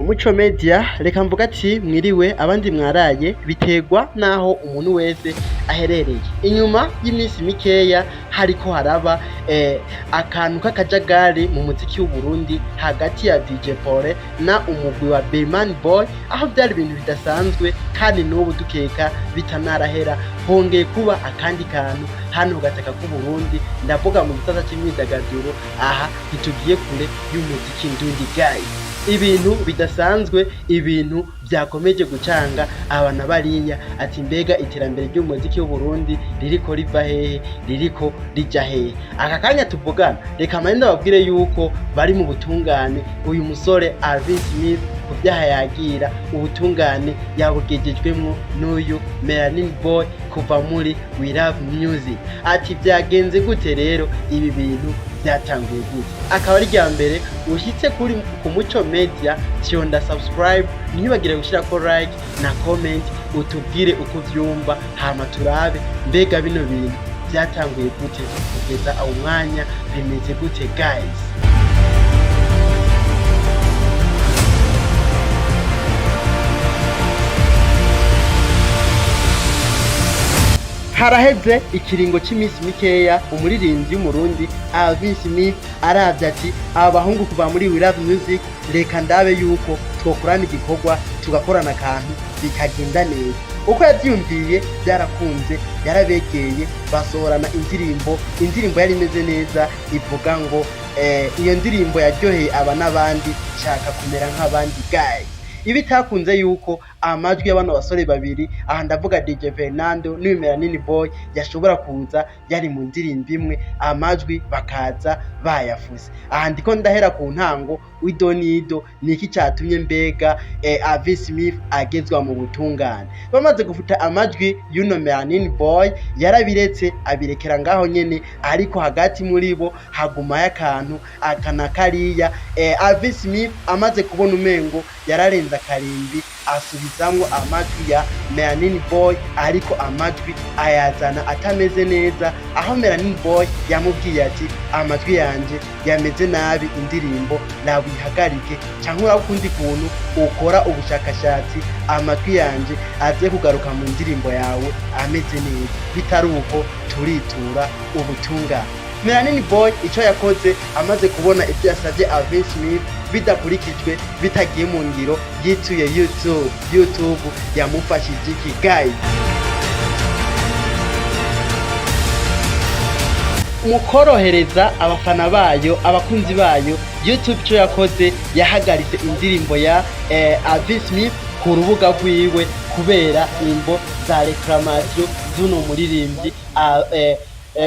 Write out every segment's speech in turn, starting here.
Umuco Media, reka mvuga ati mwiriwe, abandi mwaraye, biterwa naho umuntu wese aherereye. Inyuma y'iminsi mikeya hariko haraba akantu k'akajagari mu muziki w'Uburundi hagati ya DJ Paul na umugwi wa Berman Boy, aho byari ibintu bidasanzwe kandi n'ubu dukeka bitanarahera. Hongeye kuba akandi kantu hano gataka k'Uburundi, ndavuga mu gisata c'imyidagaduro. Aha ntitugiye kure y'umuziki ndundi guys, ibintu bidasanzwe, ibintu byakomeje gucanga abana bariya ati: "Mbega iterambere ry'umuziki w'Uburundi ririko riva hehe, ririko rija hehe?" Aka kanya tuvugana, reka mane ndababwire yuko bari mu butungane. Uyu musore Alvin Smith, ku byaha yagira, ubutungane yabugejejwemwo n'uyu Melanin Boy kuva muri We Love Music. Ati: "Byagenze gute rero? Ibi bintu byatanguye gute?" Akaba ari rya mbere ushyitse kuri ku Muco Media, fyonda subscribe, ntibagire gushyirako like na comment, utubwire uko uvyumva, hama turabe mbega bino bintu byatanguye gute, kugeza awo mwanya bimeze gute guys. Haraheze ikiringo cy'iminsi mikeya umuririmbyi w'Umurundi Alvin Smith aravye ati: "Aba bahungu kuva muri We Love Music, reka ndabe yuko twokorana igikorwa, tugakorana akantu bikagenda neza." Uko yavyiyumviye byarakunze, yarabegeye, basohorana indirimbo. Indirimbo yari imeze neza, ivuga ngo iyo ndirimbo yaryoheye aba n'abandi, "Shaka kumera nk'abandi" guys. Ibitakunze yuko amajwi y'abano basore babiri, aha ndavuga DJ Fernando n'uyu Melanin Boy, yashobora kuza yari mu ndirimbo imwe, amajwi bakaza bayafuse. Aha ndiko ndahera ku ntango w'idonido. Niki catumye mbega Alvin Smith agezwa mu butungane? Bamaze gufuta amajwi y'uno Melanin Boy, yarabiretse, abirekera ngaho nyene, ariko hagati muri bo hagumayo akantu aka na kariya. Alvin Smith amaze kubona umengo yararenze akarimbi, asubizamwo amajwi ya Melanin Boy, ariko amajwi ayazana atameze neza, aho Melanin Boy yamubwiye ati: "Amajwi yanje yameze nabi, indirimbo nawihagarike canke urabe ukundi kuntu ukora ubushakashatsi, amajwi yanje aze kugaruka mu ndirimbo yawe ameze neza, bitari uko turitura ubutungane." Melanin Boy ico yakoze, amaze kubona ibyo yasavye Alvin Smith bidakurikijwe, bitagiye mu ngiro, yituye YouTube. YouTube yamufashije iki guys? Mu korohereza abafana bayo, abakunzi bayo, YouTube icyo yakoze, yahagaritse indirimbo ya Alvin Smith ku rubuga rwiwe kubera imbo za réclamation z'uno muririmbyi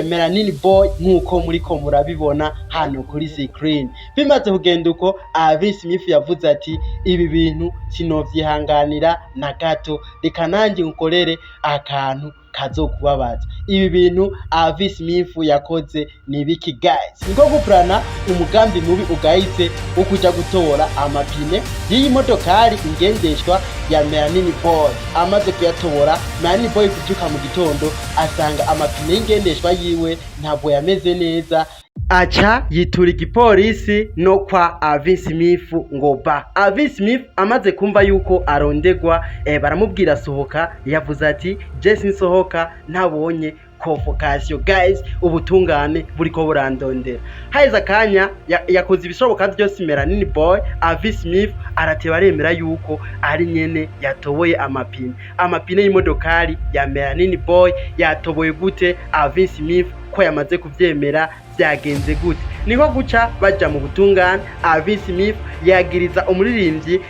Melanin Boy, nk'uko muriko murabibona hano kuri screen. Bimaze kugenda uko, Alvin Smith yavuze ati: "Ibi bintu sinovyihanganira na gato, reka nanjye nkorere akantu kazokubabaza." Ibi bintu Alvin Smith yakoze ni ibiki guys? Niko gupurana umugambi mubi ugayitse wo kuja gutora amapine y'iyi modokari ingendeshwa ya Melanin Boy. Amaze kuyatobora, Melanin Boy kuvyuka mu gitondo asanga amapine y'ingendeshwa yiwe ntabwo yameze neza, aca yitura igipolisi no kwa Alvin Smith ngo ba Alvin Smith amaze kumva yuko arondegwa, baramubwira: "Sohoka." Yavuze ati: "Je sinsohoka ntabonye convocation guys, ubutungane buriko burandondera." Haheze akanya, yakoze ibishoboka byose Melanin Boy, Alvin Smith arateba aremera yuko ari nyene yatoboye amapine y'imodokari ya Melanin Boy. Yatoboye gute Alvin Smith ko yamaze kuvyemera? Byagenze gute? Niko guca baja mu butungane. Alvin Smith yagiriza umuririmbyi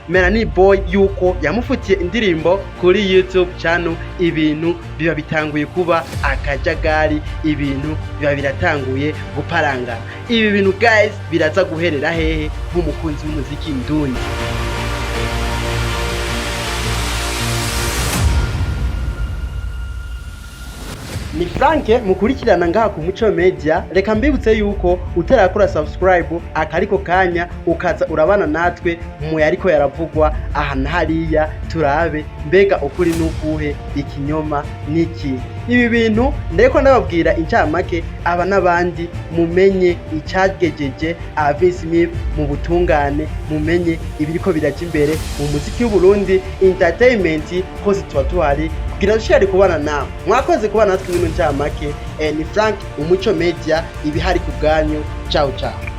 Melanin Boy yuko yamufutiye indirimbo kuri YouTube channel. Ibintu biba bitanguye kuba akajagari, ibintu biba biratanguye guparangana. Ibi bintu guys biraza guherera hehe nk'umukunzi w'umuziki ndundi? Ni Frank mukurikirana ngaha ku Muco Media. Reka mbibutse yuko utarakora subscribe, akariko kanya ukaza urabana natwe mu yariko yaravugwa aha na hariya, turabe mbega ukuri nukuhe, ikinyoma niki. Ibi bintu ndeko ndababwira incamake, aba n'abandi mumenye icagejeje Alvin Smith mu butungane, mumenye ibiriko biraja imbere mu muziki w'Uburundi, entertainment hose tuba tuhari kugira dushobore kubana nawe. Mwakoze kubana natwe muri ncamake. Ni Frank Umuco Media, ibihari ku bwanyu. Ciao ciao.